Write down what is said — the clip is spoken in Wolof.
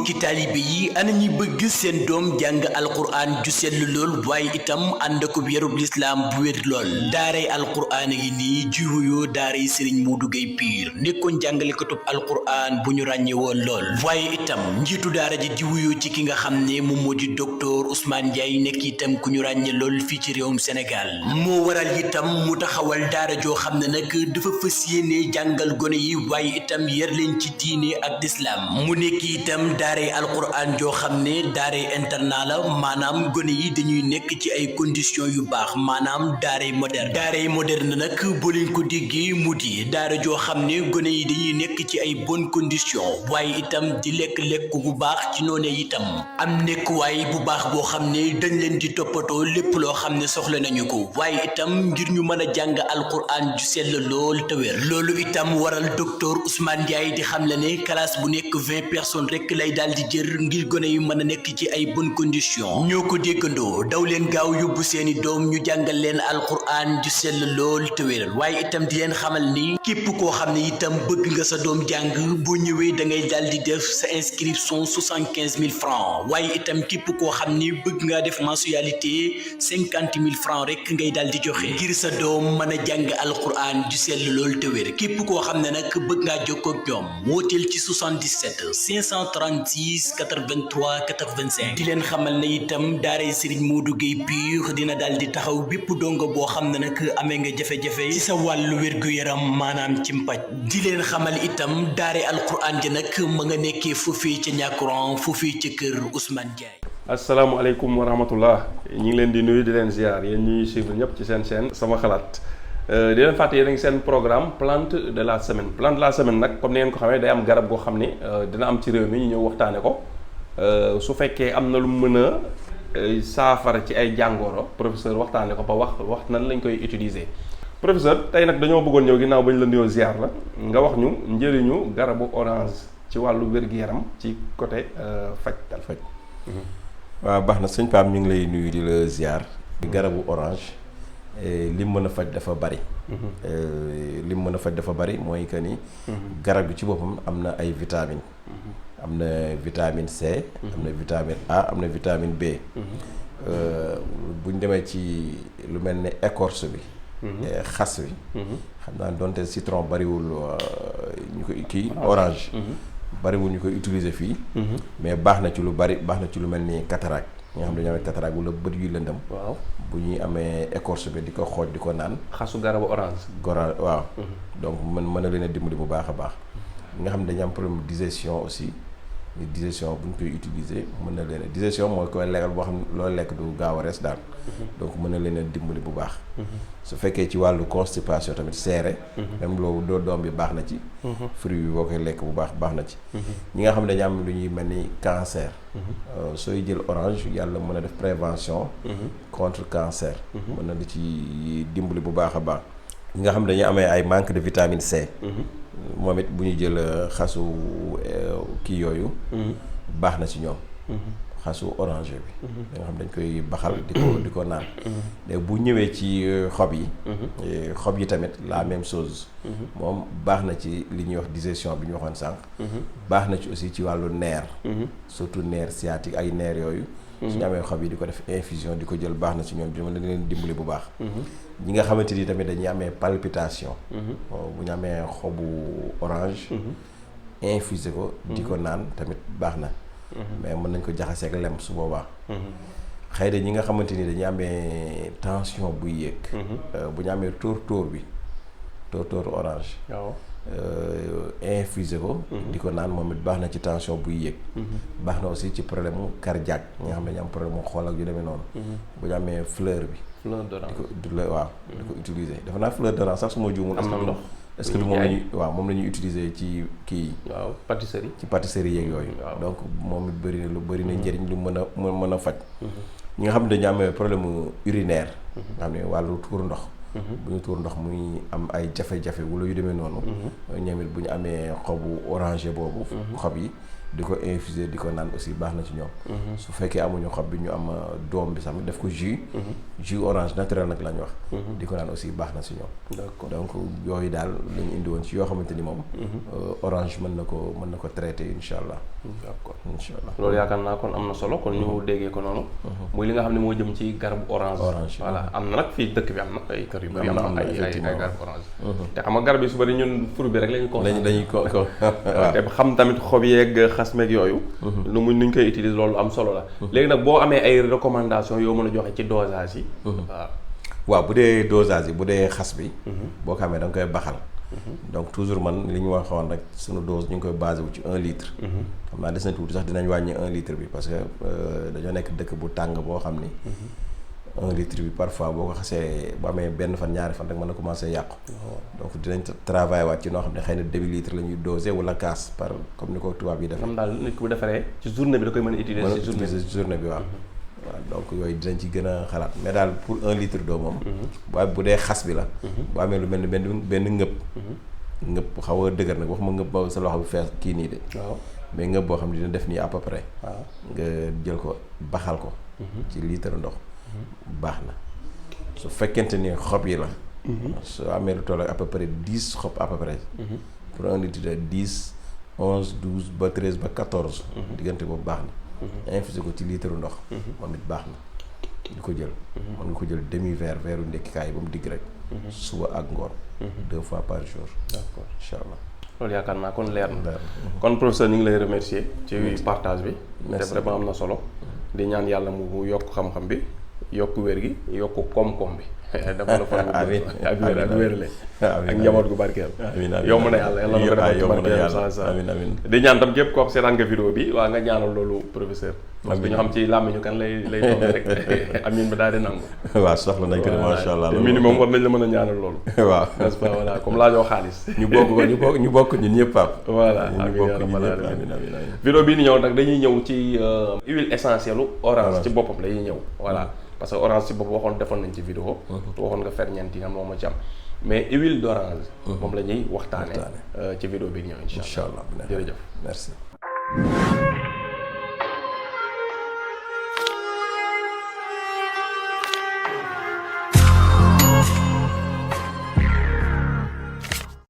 mbokki taalibe yi ana ñi bëgg seen doom jàng alquraan ju sell lool waaye itam ànd ko yarub lislaam bu wér lool daaray alquraan yi nii ji wuyoo daaray Serigne Modou Gueye Pire nekkoon jàngalekatub alquraan bu ñu ràññee woon lool waaye itam njiitu daara ji di wuyoo ci ki nga xam ne moom moo di docteur Ousmane Ndiaye nekk itam ku ñu ràññee lool fii ci réewum Sénégal moo waral itam mu taxawal daara joo xam ne nag dafa fas yéene jàngal gone yi waaye itam yar leen ci diine ak lislaam mu nekk itam daaray alquran joo xam ne daaray internat la maanaam gone yi dañuy nekk ci ay conditions yu baax maanaam daaray moderne nag boo leen ko déggee mu di daara joo xam ne gone yi dañuy nekk ci ay bonnes conditions waaye itam di lekk bu baax ci noone itam am nekkuwaay bu baax boo xam ne dañ leen di toppatoo lépp loo xam ne soxla nañu ko waaye itam ngir ñu mën a jàng alquran ju sell lool te wér loolu itam waral docteur Ousmane Ndiaye di xam la ne classe bu nekk 20 personnes rek lay daal di jër ngir gone yu mën a nekk ci ay bonnes conditions ñoo ko déggandoo daw leen gaaw yóbbu seeni doom ñu jàngal leen alquran ju sell lool te wér waaye itam di leen xamal ni képp koo xam ne itam bëgg nga sa doom jàng boo ñëwee da ngay daal di def sa inscription 75 000 francs waaye itam képp koo xam ni bëgg ngaa def mensualité 50 000 francs rek ngay daal di joxe ngir sa doom mën a jàng alquran ju sell lool te wér képp koo xam ne nag bëgg ngaa jokkoo ak ñoom wooteel ci 77 536 83 85 di leen xamal ne itam daaray Serigne Modou Gueye Pire dina daal di taxaw bépp dongo boo xam ne nag amee nga jafe-jafe ci sa wàllu wér-gu-yaram maanaam ci mpaj di leen xamal itam daaray alquran ji nag ma nga nekkee foofii ca ñàkkuran foofii ca kër Ousmane Ndiaye. asalaamaaleykum wa rahmatullah ñu ngi leen di nuyu di leen ziar yéen ñuy suivre ñëpp ci seen chaîne sama xalaat di leen fàtte yéen a ngi seen programme plante de la semaine nag comme ni ngeen ko xamee day am garab goo xam ni dina am ci réew mi ñu ñëw waxtaane ko su fekkee am na lu mën a saafara ci ay jàngoro professeur waxtaane ko ba wax nan lañ koy utiliser. professeur tey nag dañoo bëggoon ñëw ginnaaw ba ñu la nuyoo ziar la nga wax ñu njëriñu garabu orange ci wàllu wér-gu-yaram ci côté faj. waaw baax na sëñ Pape ñu ngi lay nuyu di la ziar. garabu orange lim mën a faj dafa bari. lim mën a faj dafa bari mooy que ni. garab gi ci boppam am na ay vitamines. am na vitamine C. am na vitamine A am na vitamine B. buñ demee ci lu mel ne écorce bi. xas bi. xam naa donte citron bariwul ñu koy kii orange. bariwul ñu koy utiliser fii. mais baax na ci lu bari baax na ci lu mel ni cataracte ñi nga xam ne dañoo amee cataracte wala bët yu lëndëm. waaw bu ñuy amee écorce bi di ko xooj di ko naan. xasu garabu orange. waaw. donc mën na leen a dimbali bu baax a baax. ñi nga xam ne dañu am problème digestion aussi digestion bu ñu koy utiliser mën na leen a digestion mooy koy lekkal boo xam ne loolu lekk du gaaw a res daal. donc mën na leen a dimbali bu baax. su fekkee ci wàllu constipation tamit seere. même loolu doo doom bi baax na ci. fruit bi boo koy lekk bu baax na ci. ñi nga xam ne dañu am lu ñuy mel ni cancer. sooy jël orange yàlla mën a def prévention. contre cancer. mën na di ci dimbali bu baax a baax. ñi nga xam ne dañuy amee ay manque de vitamine C. moom it bu ñu jël xasu kii yooyu. baax na ci ñoom. xasu orange bi. da nga xam dañ koy baxal di ko naan. léegi bu ñëwee ci xob yi. xob yi tamit la même chose. moom baax na ci li ñuy wax digestion bi ñu waxoon sànq. baax na ci aussi ci wàllu nerf. surtout nerf sciatique ay nerf yooyu. su ñu amee xob yi di ko def infusion di ko jël baax na ci ñoom dina leen dimbali bu baax. ñi nga xamante ni tamit dañuy amee palpitation. bu ñu amee xobu orange. infusé ko. di ko naan tamit baax na. mais mën nañ ko jaxasee ak lem su boobaa. xëy na ñi nga xamante ni dañuy amee tension buy yéeg. bu ñu amee tóor orange. waaw. infusé ko. di ko naan moom it baax na ci tension buy yéeg. baax na aussi ci problème mu cardiaque ñi nga xam ne dañu am problème mu xool ak yu demee noonu. bu ñu amee fleur bi. fleur d'orange di ko utiliser dafa naa fleur d'orange sax su ma juumul. am na ndox est-ce que moom la ñuy moom la ñuy utiliser ci kii yi. waaw pâtisserie. ci pâtisserie yeeg yooyu. donc moom it bëri na njëriñ lu mën a faj. ñi nga xam ne dañu amee problème urinaire. nga xam ne wàllu tuur ndox. bu ñu tuur ndox muy am ay jafe-jafe wala yu demee noonu. ñoom it bu ñu amee xobu oranger boobu. xob yi di ko infuser di ko naan aussi baax na ci ñoom. su fekkee amuñu xob bi ñu am doom bi sax def ko jus. jus orange naturel nag la ñu wax. di ko naan aussi baax na ci ñoom. d'accord donc yooyu daal lañu indi woon ci yoo xamante ni moom. orange mën na ko traiter incha allah. d'accord incha allah loolu yaakaar naa kon am na solo kon ñu déggee ko noonu. muy li nga xam ne moo jëm ci garabu orange. voilà am na nag fii dëkk bi am na ay kër yu bari am na ay garabu orange. te xam nga garab yi su bari ñun fruit bi rek lañu ko. dañuy ko te xam tamit xob yeeg xas meeg yooyu. nuñ koy utiliser loolu am solo la. léegi nag boo amee ay recommandations yoo mën a joxe ci dosage yi. waaw bu dee dosage yi bu dee xas bi. boo ko amee da nga koy baxal. donc toujours man li ñu waxoon rek sunu dose ñu ngi koy basé wu ci 1 litre. xam naa des na tuuti sax dinañ wàññi 1 litre bi parce que dañoo nekk dëkk bu tàng boo xam ni. 1 litre bi parfois boo ko xasee bu amee benn fan ñaari fan rek mën na commencé yàqu. donc dinañ travailler waat ci noo xam ne xëy na demi litre la ñuy dosé wala kaas par comme ni ko tubaab yi defee. xam daal nit ku defaree ci journée bi da koy mën a utiliser ci journée bi waaw. waaw donc yooyu dinañ ci gën a xalaat mais daal pour 1 litre d'eau moom. bu dee xas bi la. bu amee lu mel ni benn ngëpp. ngëpp xaw a dëgër nag waxuma ngëpp ba sa loxo bi fees kii nii de. waaw mais ngëpp boo xam ne dina def nii à peu près. waaw nga jël ko baxal ko. ci litre ndox. baax na su fekkente ni xob yi la. su amee lu toll à peu près 10 xob à peu près. pour 1 litre de 10 11 12 ba 13 ba 14. diggante boobu baax na. infusé ko ci litre ndox. moom it baax na di ko jël. mën nga ko jël demi verre verre ndekkikaay ba mu digg rek. suba ak ngoon. 2 fois par jour. d'accord incha allah. loolu yaakaar naa kon leer na. kon professeur ñu ngi lay remercier ci partage bi. te vraiment am na solo. di ñaan yàlla mu yokk xam-xam bi yokk wér gi yokk koom-koom bi. dafa la fan. amiin ak wérle ak njaboot gu barkeel. yomb na yàlla na ko defal ci barkeel sa amiin di ñaan tam képp koo seetaan nga vidéo bi waa nga ñaanal loolu professeur. parce que ñu xam ci làmmiñu kan lay toog rek amiin ba daal di nangu. waaw soxla nañ ko de macha allah te minimum war nañ la mën a ñaanal loolu. waaw n'est-ce pas voilà comme laajoo xaalis. ñu bokk ñun ñëpp Pape. voilà amiin vidéo bii ni ñëw nag dañuy ñëw ci huile essentielle orange ci boppam la ñuy ñëw voilà. parce que orange ci bopp waxoon defoon nañ ci vidéo waxoon nga ferñeent yi nga moom ma ci am mais huile d'orange moom la ñuy waxtaane ci vidéo bi ñëw incha allah jërëjëf merci